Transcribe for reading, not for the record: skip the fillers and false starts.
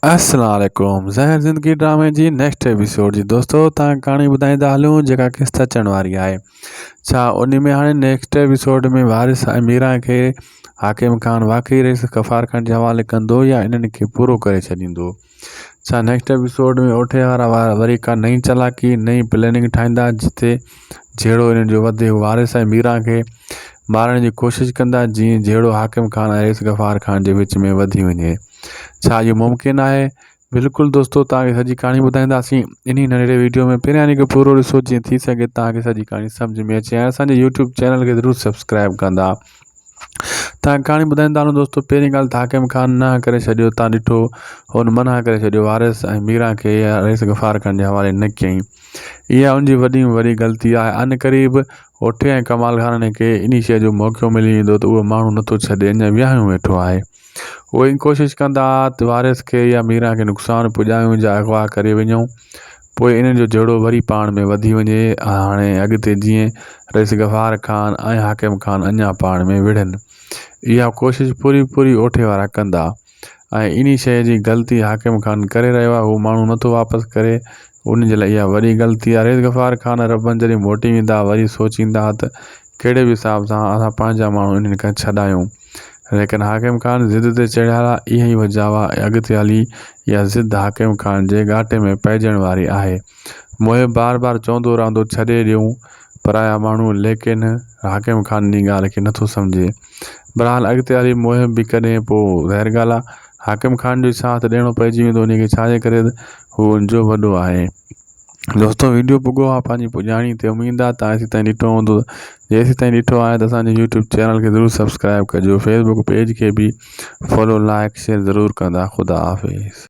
السلام عليڪم زهر زندگي ڊرامي جي نيڪسٽ ايپيسوڊ جي دوستو تان ڪهاڻي ٻڌائيندا هلون جيڪا قسط اچڻ واري آهي ڇا ان ۾ هاڻي نيڪسٽ ايپيسوڊ ۾ وارث ۽ ميران کي حاڪم خان واقعي رئيس غفار خان جي حوالي ڪندو يا انهن کي پورو ڪري ڇڏيندو ڇا نيڪسٽ ايپيسوڊ ۾ اوٺي وارا وري ڪا نئين چالاڪي نئين پلاننگ ٺاهيندا جتي جهيڙو انهن جو وڌي وارث ۽ ميران کي مارڻ جي ڪوشش ڪندا جيئن جهيڙو حاڪم خان ۽ رئيس غفار خان جي وچ ۾ وڌي وڃي ڇا اهو ممڪن آهي؟ بلڪل دوستو توهان کي سڄي ڪهاڻي ٻڌائينداسين انهي ننڍڙي ويڊيو ۾ پهريان انهي کي پورو ڏسو جيئن ٿي سگهي توهان کي سڄي ڪهاڻي سمجھ ۾ اچي ۽ اسان جي يوٽيوب چينل کي ضرور سبسڪرائب ڪندا توهان ڪهاڻي ٻڌائيندا هلون دوستو پهرين ڳالهه ته حاڪم خان نه ڪري ڇڏيو تان ڏٺو هن منع ڪري ڇڏيو وارث ۽ ميران کي رئيس غفار خان جي حوالي نه ڪيائين اها ان جي وڏي ۾ وڏي غلطي آهي ان قريب اوٺي ۽ ڪمال خان کي انهي شيء جو موقعو ملي ويندو ته اهو ماڻهو نٿو ڇڏي اڃا ويهايون ويٺو آهي اهي ڪوشش ڪندا ته وارث کي يا ميران کي نقصان پڄايون يا اغوا ڪري وڃون پوء انهن جو جهيڙو وري پاڻ ۾ وڌي وڃي هاڻي اڳتي جيئن رئيس غفار خان ۽ حاڪم خان اڃا پاڻ ۾ وڙهن اها ڪوشش پوري پوري اوٺي وارا ڪندا ۽ انهي شيء جي غلطي حاڪم خان ڪري رهيو آهي هو ماڻهو نٿو واپس ڪري ان جي لاء اها وڏي غلطي آهي رئيس غفار خان ربن جڏهن موٽي ويندا وري سوچيندا ته ڪهڙي به حساب سان اسان پنهنجا ماڻهو انهن کان ڇڏايون. ليڪن حاڪم خان ضد تي چڙهيل آ، اها ئي وجهه آ اڳتي هلي اها ضد حاڪم خان جي ڳاٽي ۾ پئجڻ واري آهي. محب بار بار چوندو رهندو ڇڏي ڏيون پرايا ماڻهو ليڪن حاڪم خان انهي ڳالهه کي نٿو سمجهي. بهرحال اڳتي هلي محب به ڪڏهن پوء ظاهر ڳالهه آ حاڪم خان جو ئي ساٿ ڏيڻو پئجي ويندو انهي کي ڇاجي ڪري ته هو ان جو وڏو آهي. دوستو ويڊيو پڳو آ پنهنجي پڄاڻي تي اميد آ تان ايسي تائين ڏٺو هوندو جيسي تائين ڏٺو آهي ته اسان جي يوٽيوب چينل کي ضرور سبسڪرائب ڪجو فيسبوڪ پيج کي به فالو لائڪ شيئر ضرور ڪندا خدا حافظ.